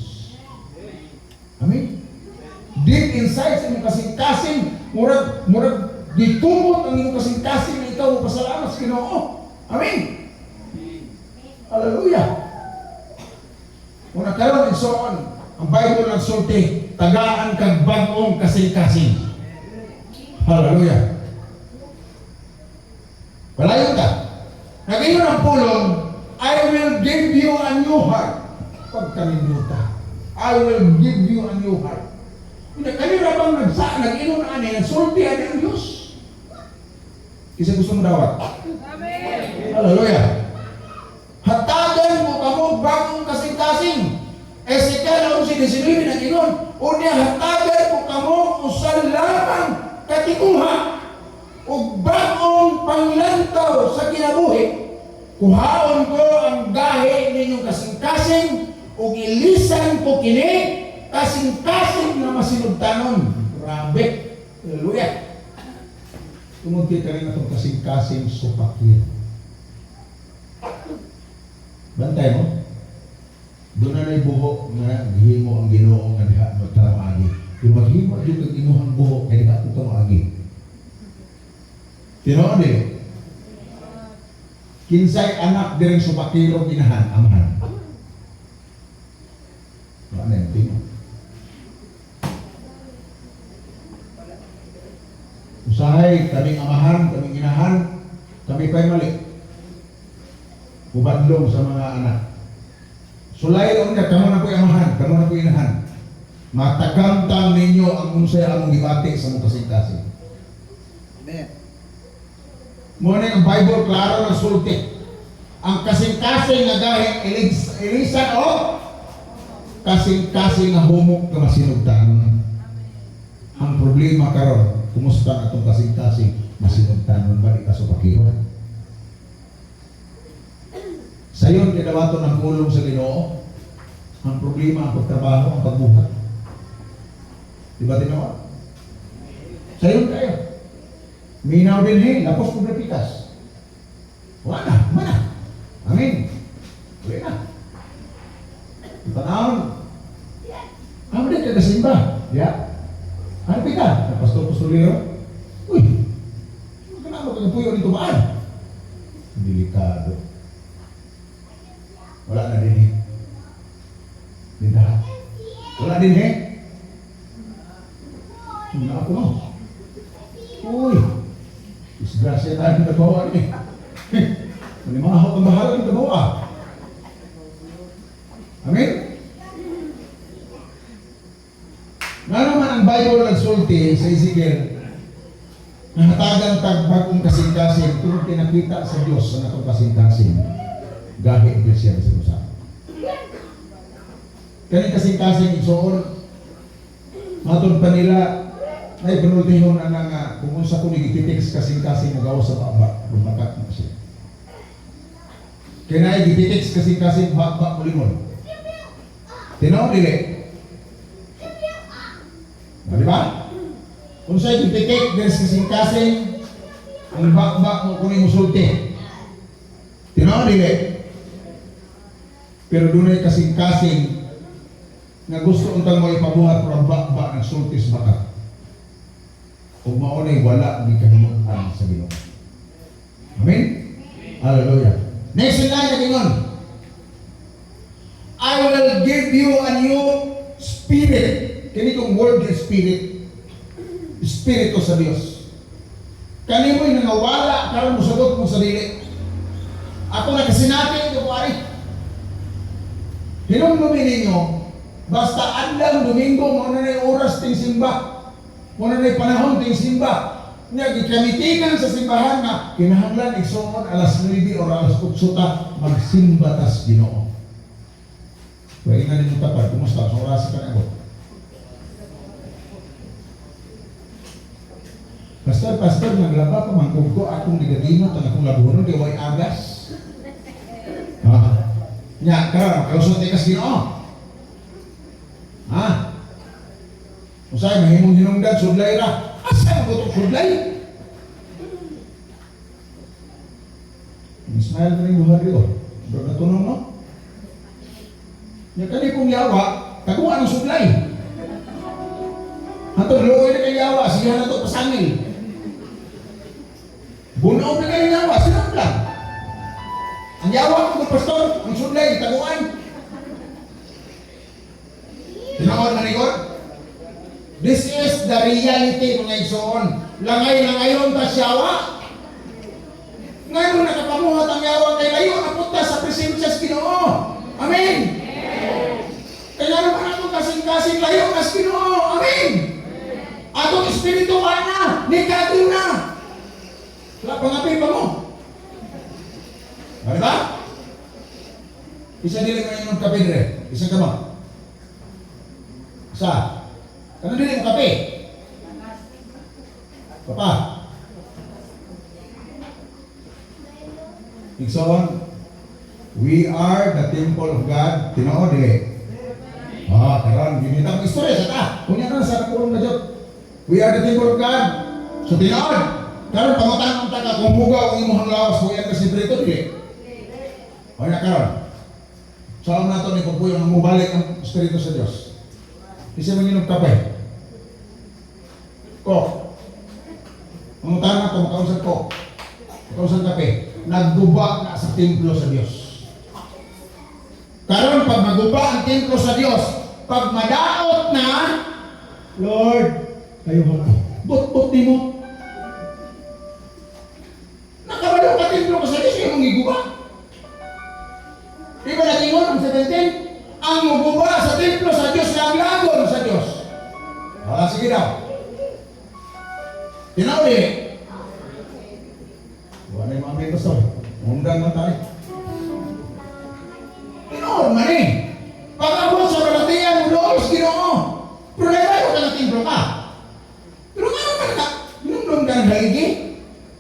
Amen. Deep inside sa imong kasing-kasing, murag gitumot ang imong kasing-kasing na ikaw mopasalamat sa Ginoo. Amen. Hallelujah. Una karon, igsoon, ang Bible nagsulti, tagaan kag bag-ong kasing-kasing. Hallelujah. Palayon ka. Nagayon ang pulong, "I will give you a new heart." Pagkalinduta. "I will give you a new heart." Hindi, kanila bang nag-inon ani, nagsulti ani ang Diyos? Kasi gusto mo dawat. Amen. Hallelujah. Hatagan mo kamo bagong kasing-kasing. Ezekiel 11:19 nag-ingon, unya hatagan mo kamo usa lamang katinguha ug bagong panglantaw sa kinabuhi. Kuhaon ko ang gahi ninyong kasing-kasing ug ilisan ko kini kasing-kasing nga masinugtanon. Grabe. Hallelujah. Tungod kay kani atong kasing-kasing supakir. Bantay mo. Doon na na'y buhok nga gihimo ang Ginoo nga diha magtamaagi. Kung maghimo jud kag imuhang buhok kay diha ko tamaagi. Tinuod eh. Kinsay anak diring supakiro ginahan, amahan? Wala na yung tino. Usahay, kaming amahan, kaming inahan, kami pa'y mali. Ubadlong sa mga anak. Sulay niya, kamo na po'y amahan, kamo na po'y inahan. Matagamtang ninyo ang unsay among gibati sa mong kasing-kasing. Amen. Mo ang Bible klaro ng sulti. Ang kasing-kasing nga gahi ilisan o kasing-kasing nga humok nga masinugtanon. Ang problema karon, kumusta ang atong kasing-kasing masinugtanon ba di ka supakiron? Sayon kay dawaton ang pulong sa Ginoo. Ang problema ang pagtrabaho, ang pagbuhat. Di ba tinuod? Sayon kayo. Minaw din he, lapos ko pikas. Wala na, mana. Amen. Wala na. Tanawon. Amo din ka kasimba. Ya. Ano pika? Na pastor pastolero. Uy. Ano ka puyo dito baan? Delikado. Wala na din eh. Dinta. Wala din eh. Wala ako no. Uy. Disgrasya tayo ng tabawa eh. Malimahot ang bahala ng tabawa. Amen? Nga naman ang Bible nagsulti sa Ezekiel, nahatagan tag bagong kasing-kasing tungod kinakita sa Dios sa natong kasing-kasing. Gahi iglesia sa usa. Kani kasing-kasing igsoon, matod pa nila ay panultihon na nga kung unsa ko gipitik kasing-kasing mogawas sa baba, rumakat na siya. Kaya na gipitik kasing-kasing baba molingon. Tinuod dili. O, di ba? Kung sa'yo gipitik diri sa kasing-kasing, ang baba mo kunin mo sulti. Tinuod dili. Pero dunay kasing-kasing nga gusto untang mo ipabuhat pero ang baba ng sulti sa bakat. Ug mao nay wala gikahimutan sa Ginoo. Amen? Hallelujah. Next in line nagingon. I will give you a new spirit. Kini kong word yung spirit. Espiritu sa Dios. Kanimo'y nangawala karon mosagot mo sa dili. Ako nakasinati ito ari. Hinumdumi ninyo, basta adlaw Domingo mo na na'y oras ting simba. Mo na na'y panahon ting simba. Nya gikamitinan sa simbahan nga kinahanglan igsuon alas 9 or alas 8 ta magsimba tas Ginoo. Pwede nga ninyo tapad, kumusta? Sa oras ka na ako. Pastor, pastor, naglaba ko, mangkog ko, akong negatino, tang akong labuhonon, kay way agas. Ha? Nya, karon, makalusot ni kas Ginoo. Ha? Usay, mahimong hinungdan, sudlay ra. Asa mo itong sudlay? Ismail ka rin buhari ko. Bro, natunong, no? Nya kani kong yawa, taguan ang sudlay. Ato, luoy na kay yawa, sige na to pasangil. Bunaw na kay yawa, sinap lang. Ang yawa ko, pastor, ang sudlay, taguan. Tinaon na ni God? This is the reality, mga igsoon. Langay-langayon ta siyawa. Ngayon nakapamuhat ang yawa kay layo na punta sa presensya sa Ginoo. Amen. Kaya naman atong kasing-kasing layo na sa Ginoo. Amen. Atong espiritu wala na, nikadto na. Wala pangapi pa mo. Di ba? Isa dili mo inom kape dire. Isa ka mo. Isa. Kano dili mo kape? Papa. Igsoon, we are the temple of God. Tinuod dili. Ah, karon ginita ang istorya sa ta. Kunya na sa nakulong na jud. We are the temple of God. So tinuod. Karon pangutan ta ka kung hugaw ang imong lawas kung yan kasi espiritu dili. O na karon. Sa nato ni pagpuyong ang mubalik ang espiritu sa Dios. Isa man inom kape. Ko. Pangutan na ko makausap ko. Makausap kape. Nagguba na sa templo sa Dios. Karon pag maguba ang templo sa Dios, pag madaot na, Lord, kayo ba? But-but ni mo. Nakabalo ka templo ka sa Dios, imong giguba. Di ba nag-ingon ang 17? Ang muguba sa templo sa Dios, laglagon sa Dios. Ah, sige daw. Tinaw eh. Wala yung mga may pastor. Undang man tayo. Tinuod man eh. Pag-abot sa balatian, mudoos Ginoo. Pero nagayo ka na templo ka. Pero nga naman ka, minumdum ka ng haligi.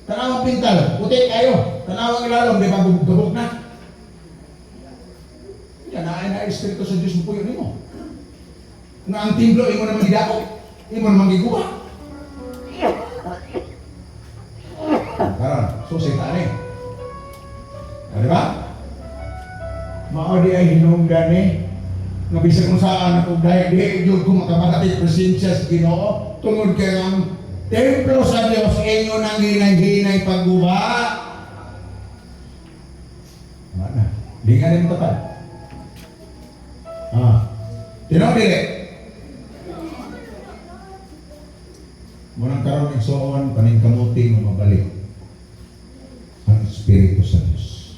Tanawang pintal, puti kayo. Tanawang ilalom, di ba gabok na? Yan, naay na espiritu sa Diyos mo puyo nimo. Na ang templo, imo naman gidako, imo naman giguba. Karon, so sa ni. Ah, di ba? Mao di ay hinungdan eh. Nga bisan kung saan ako dahil di jud ko makabati presensya sa Ginoo tungod kay ang templo sa Dios inyo nang hinay-hinay pagguba. Wala na. Di nga rin tapad. Ah. Tinaw dili. Munang karon igsoon paningkamuti nga mabalik ang Espiritu sa Dios.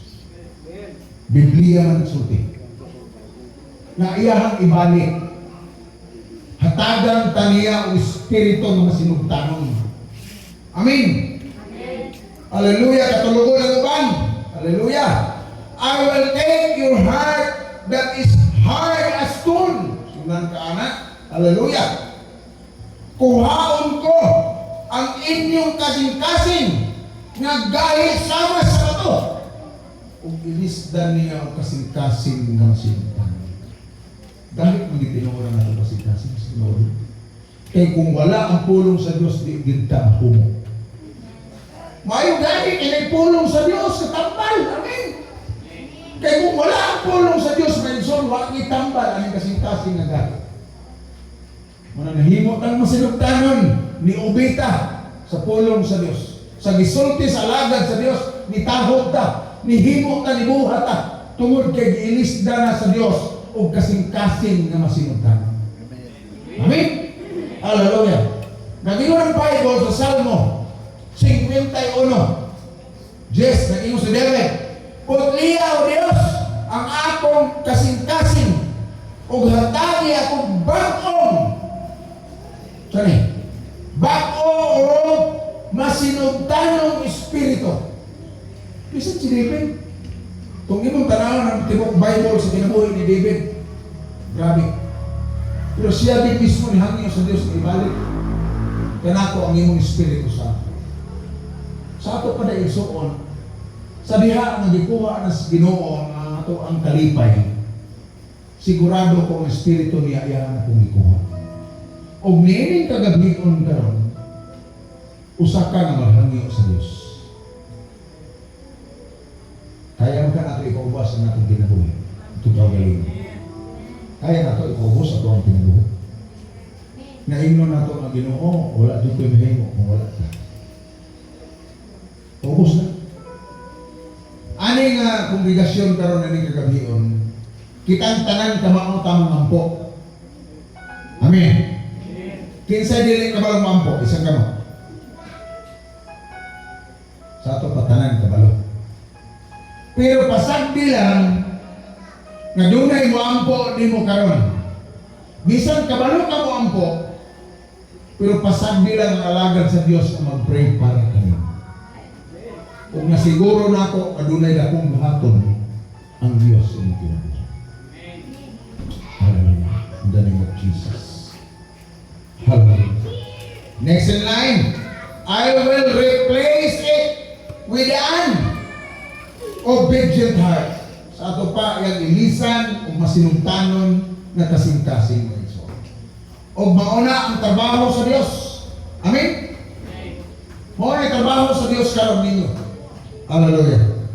Biblia man sulti. Na iyahang ibalik. Hatagan taniya o espiritu nga masinugtanon. Amen. Hallelujah. Katulugon ang uban. Hallelujah. I will take your heart that is hard as stone. Sunan ka, anak. Hallelujah. Kuhaon ko ang inyong kasing-kasing nga gahi sama sa bato. Ug ilisdan niya ang kasing-kasing nga masinugtanon. Dahil kung gitinuoran nato kasing-kasing sa Ginoo. Kay kung wala ang pulong sa Dios, di gid ta mahumo. Maayo gani kay pulong sa Dios katambal. Amen. Kay kung wala ang pulong sa Dios, may son wa gitambal ang kasing-kasing nga gahi. Muna nahimo tang masinugtanon ni ubita sa pulong sa Dios. Sa gisulti sa alagad sa Dios, ni tahod ta, ni himo ta, ni buhat ta, tungod kay giilisda na sa Dios og kasing-kasing nga masinugtanon. Amen. Hallelujah. Nag-ingon ang Bible sa Salmo 51. Yes, nag-ingon si David. "Putlia, O Dios, ang akong kasing-kasing ug hatagi akong bag-ong." Sorry. Bag-o o masinugtanong espiritu. Bisan si David. Kung imong tanawon ang tibok Bible sa kinabuhi ni David, grabe. Pero siya din mismo nihangyo sa Diyos na ibalik kanako ang imong espiritu sa ako. Sa ato pa na igsuon, sa diha nga gikuha na sa Ginoo ang ato ang kalipay, sigurado ko ang espiritu niya iya na kong gikuha. Og niining kagabion karon, usa ka nga maghangyo sa Dios. Kaya man ka nato ipaubos ang atong kinabuhi. Itong kaugalingon. Kaya nato ipaubos ato ang kinabuhi. Naingnon nato nga, "Ginoo, wala jud ko'y mahimo kung wala ka." Ubos na. Ani nga kongregasyon karon ani kagabion, kitang tanan kamao tamang ampo. Amen. Kinsa dili kabalo mampo, isang kamo. Sa ato patanan kabalo. Pero pasagdi lang nga dunay mo ampo nimo karon. Bisan kabalo ka mo ampo, pero pasagdi lang ang alagad sa Dios na mag-pray para kanimo. Kung nasiguro nako adunay dakong buhaton ang Dios sa imong kinabuhi. Hallelujah. In the name of Jesus. Hallelujah. Next in line, I will replace it with an obedient heart. Sa ato pa, yung ilisan o masinugtanon na kasing-kasing mga igsoon. Og mauna ang trabaho sa Dios. Amen? Mauna ang trabaho sa Dios karon ninyo. Hallelujah.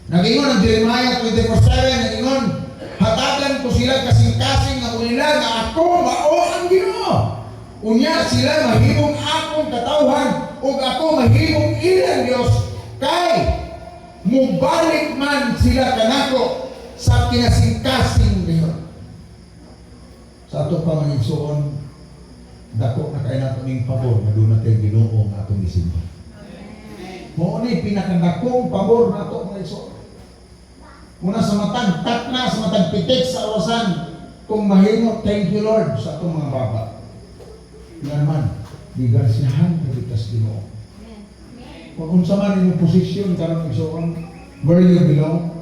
Nag-ingon ang Jeremiah 24:7, nag-ingon, "Hatagan ko sila kasing-kasing nga nila nga ako mao ang Ginoo. Unya sila mahimong akong katawhan ug ako mahimong ilang Dios kay mubalik man sila kanako sa kinasingkasing gayon." Sa ato pa mga igsoon, dako na kay nato ning pabor nga duna tay Ginoo nga atong gisimba. Mao ni pinakadakong pabor nato, mga igsoon. Una sa matag takna, sa matag pitik sa orasan, kung mahimo, thank you Lord sa atong mga baba. Nga naman, gigrasyahan ka kita sa Ginoo. Kung unsa man inyong posisyon karon, igsoon, where you belong,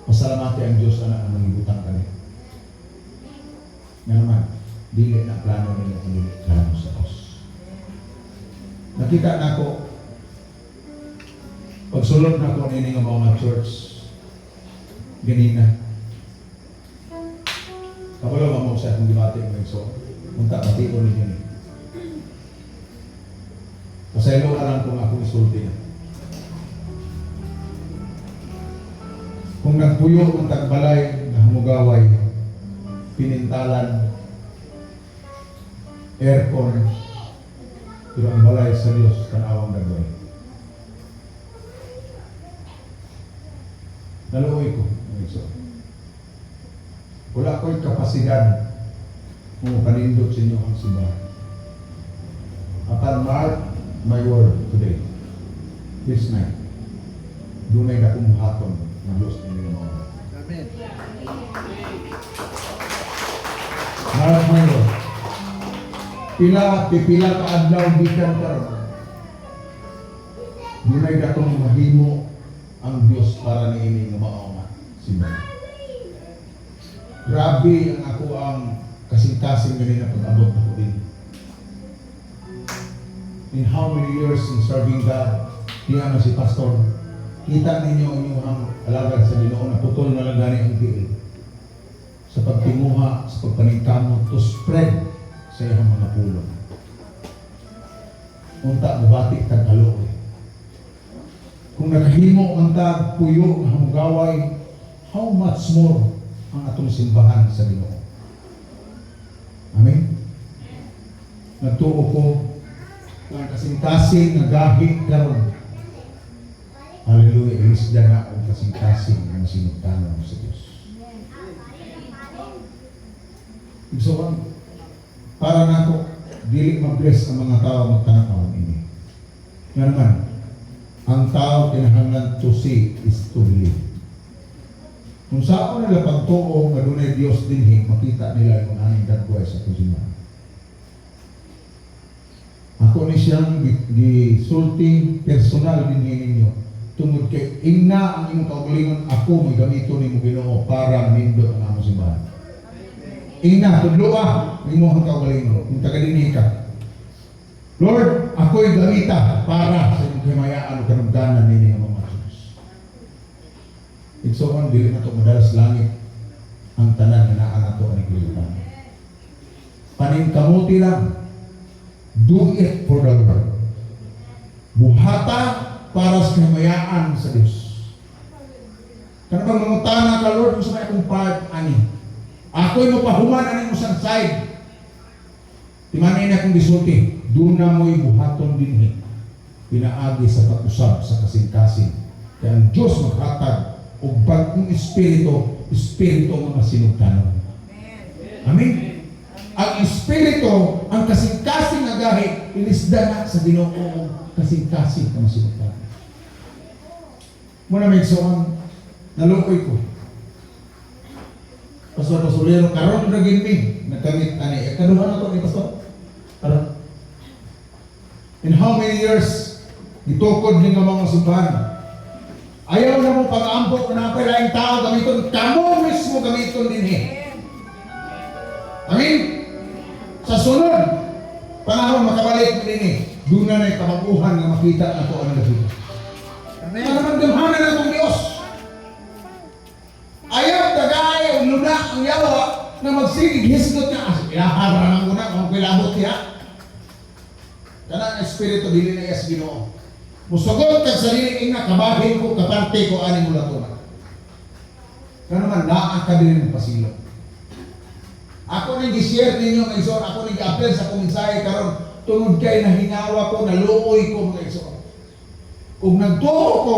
pasalamati ang Diyos ana ang mangibutang kani. Nga naman, dili na plano ninyo kundi plano sa Diyos. Nakita nako pagsulod nako nini nga mga church ganina. Kabalo ba mo sa akong gibati, mga igsoon? Unta bation ninyo ni. Pasaylo lang kung akong isulti na. Kung nagpuyo ang tagbalay na hamugaway, pinintalan, aircon, pero ang balay sa Diyos, tanawang dagway. Naluoy ko, mga igsoon. Wala ko'y kapasidad kung panindot sa inyo ang simbahan. Apan mark my word today, this night, dunay na kumuhaton ng Diyos ninyo mga. Amen. Mark my word. Pila, pipila ka adlaw gikan karon. Dunay dakong mahimo ang Dios para niini nga mao nga simbahan. Grabe ang ako ang kasing-kasing ganina pag-abot ako din. In how many years in serving God, diya na si Pastor, kita ninyo ang inyong alagad sa Ginoo na putol na lang gani ang tiil sa pagtinguha, sa pagpaningkamot to spread sa iyang mga pulong. Unta mubati tag kaluoy. Kung nakahimo man tag puyo nga hamugaway, how much more ang atong simbahan sa Ginoo. Amen. Nagtuo ko ang kasing-kasing nga gahi karon. Hallelujah, ilisda na ang kasing-kasing nga masinugtanon sa Dios. Igsoon, para nako dili ma-bless ang mga tao magtanaw ini. Nga naman, ang tao kinahanglan to see is to believe. Kung saan nila pagtuo nga dunay Dios dinhi, makita nila yung aning dagway sa kusina. Ako ni siyang gisulti personal dinhi ninyo tungod kay ingna ang imong kaugalingon, ako mo'y gamito nimo, Ginoo, para nindot ang among simbahan. Ingna tudloa ang imong kaugalingon kung taga dinhi ka. Lord, ako'y gamita para sa imong himayaan o kanugdanan nini nga mga Diyos. Igsoon, dili na to madala sa langit ang tanan nga naa nato ani kalibutan. Paningkamuti lang. Do it for the Lord. Buhata para sa kahimayaan sa Diyos. Kana bang mangutana ka, "Lord, kung sa may akong part ani? Ako'y mapahuman ani mo sa side." Timanay na akong gisulti, duna mo'y buhaton dinhi. Pinaagi sa pag-usab sa kasing-kasing. Kaya ang Diyos maghatag og bag-ong espiritu, espiritu nga masinugtanon. Amen. Ang espiritu, ang kasing-kasing nga gahi, ilisda na sa Ginoo og kasing-kasing nga masinugtanon. Muna may igsoon, naluoy ko. Pastor Pasolero, karon ra gid mi nagkamit ani. Eh, kaduha na to ni Pastor. Karon. In how many years gitukod ni nga mga simbahan? Ayaw na mo pag-ampo na napay laing tao gamiton, kamo mismo gamiton dinhi. Amen. Sa sunod, panahon makabalik dinhi, doon na na'y kabaguhan nga makita na to ang dapita. Amen. Ano naman gamhanan na itong Diyos? Ayaw tagay o luna ang yawa na magsigig hisgot niya. Ah, ilaharan ko na kung kilabot niya. Kanang espiritu dili na yes Ginoo. Musugot kag sarili nga kabahin ko, kaparte ko ani mo latuna. Kaya naman naa ka din ng pasilot. Ako nang gi-share ninyo mga igsoon, ako nang gi-apply sa akong mensahe karon tungod kay nahingawa ko, naluoy ko, mga igsoon. Ug nagtuo ko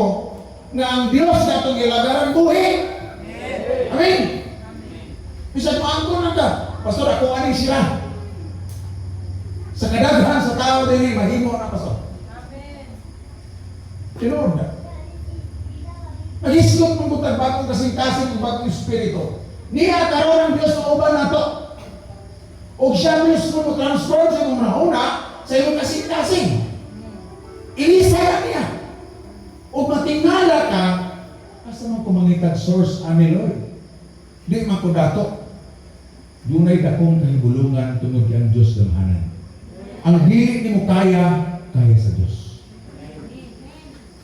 nga ang Dios na atong gilagaran buhi. Amen. Bisan maangkon na ka, "Pastor, ako ani sila." Sa kadaghan sa tao dinhi mahimo na, Pastor. Amen. Tinuod na. Naghisgot mong butag bagong kasing-kasing ug bagong espiritu. Niya karon ang Dios nga uban nato. Og siya mismo mo transform sa imong hunahuna, sa imong kasing-kasing. Ilisa na niya. Ug matingala ka, asa man ko mangitag source ani, Lord? Di man ko dato. Dunay dakong kahibulungan tungod kay ang Dios gamhanan. Ang dili nimo kaya, kaya sa Dios.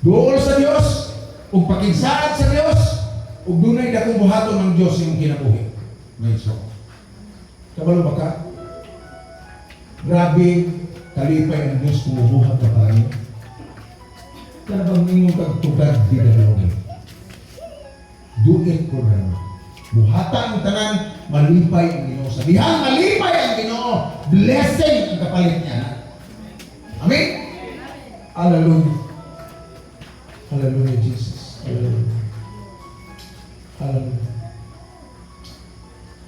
Duol sa Dios, ug pakigsaad sa Dios, ug dunay dakong buhaton ng Dios imong kinabuhi. Ngayon so. Kabalo ba ka? Grabe, kalipay ang Diyos kung mubuhat ka para niyo. Kana bang ingon kag "To God be the glory." Do it for the Lord. Buhata ang tanan, malipay ang Ginoo. Sa dihang malipay ang Ginoo, blessing ang kapalit niya na. Amen? Hallelujah. Hallelujah, Jesus. Hallelujah. Hallelujah.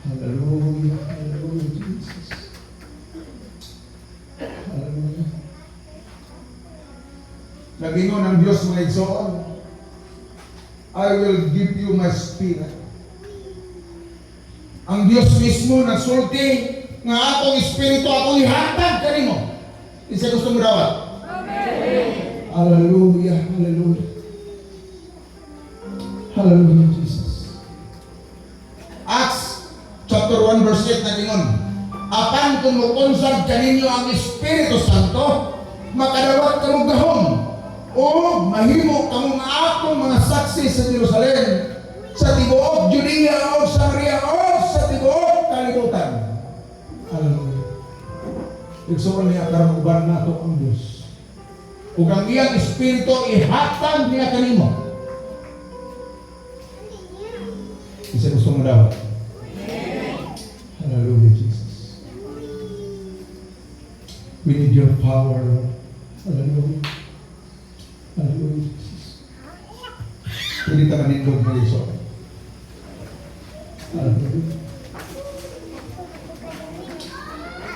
Hallelujah. Hallelujah, Jesus. Hallelujah. Nagingon ang Diyos, mga igsoon, "I will give you my spirit." Ang Diyos mismo nagsulti nga akong espiritu akong ihatag kanimo. Isa gusto mo dawat? Amen. Hallelujah, hallelujah. Hallelujah, Jesus. Acts chapter 1 verse 8 nagingon, "Apan kung mukunsad kaninyo ang Espiritu Santo, makadawat kamo gahom o mahimo kamo nga akong mga saksi sa Jerusalem, sa tibuok Judea o Samaria o sa tibuok kalibutan." Hallelujah. Igsoon niya karon uban nato ang Dios. Ug ang iyang espiritu ihatag niya kanimo. Isa gusto mo daw? Hallelujah, Jesus. We need your power, Lord. Hallelujah. Hallelujah, Jesus. Pwede ta manindog, mga igsoon. Hallelujah.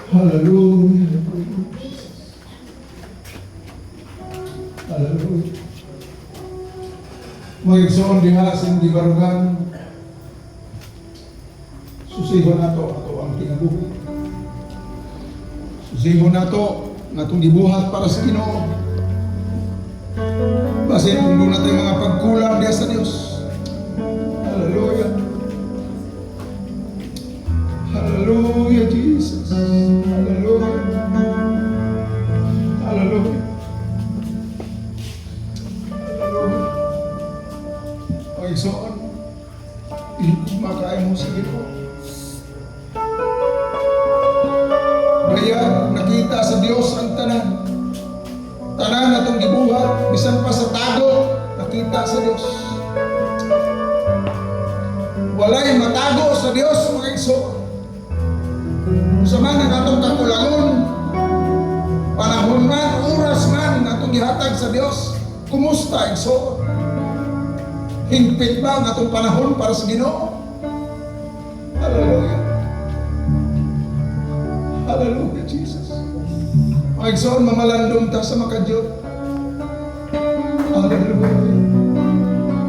Hallelujah. Hallelujah, Jesus. Hallelujah. Mga igsoon diha sa imong gibarugan, susihon nato ato ang kinabuhi. Susihon nato nga atong gibuhat para sa Ginoo. Basin kung duna tay mga pagkulang diha sa Dios. Hallelujah. Hallelujah, Jesus. Hallelujah. Hallelujah. Hallelujah. Mga igsoon, makaay mo sa Ginoo. Kaya nakita sa Dios ang tanan. Tanan atong gibuhat, bisan pa sa tago, nakita sa Dios. Walay matago sa Dios, mga igsoon. Sa man ang atong kakulangon, panahon man, oras man, atong gihatag sa Dios, kumusta, igsoon? Hingpit ba ang atong panahon para sa Ginoo? Hallelujah. Hallelujah, Jesus. Mga igsoon, mamalandong ta sa makadiyot.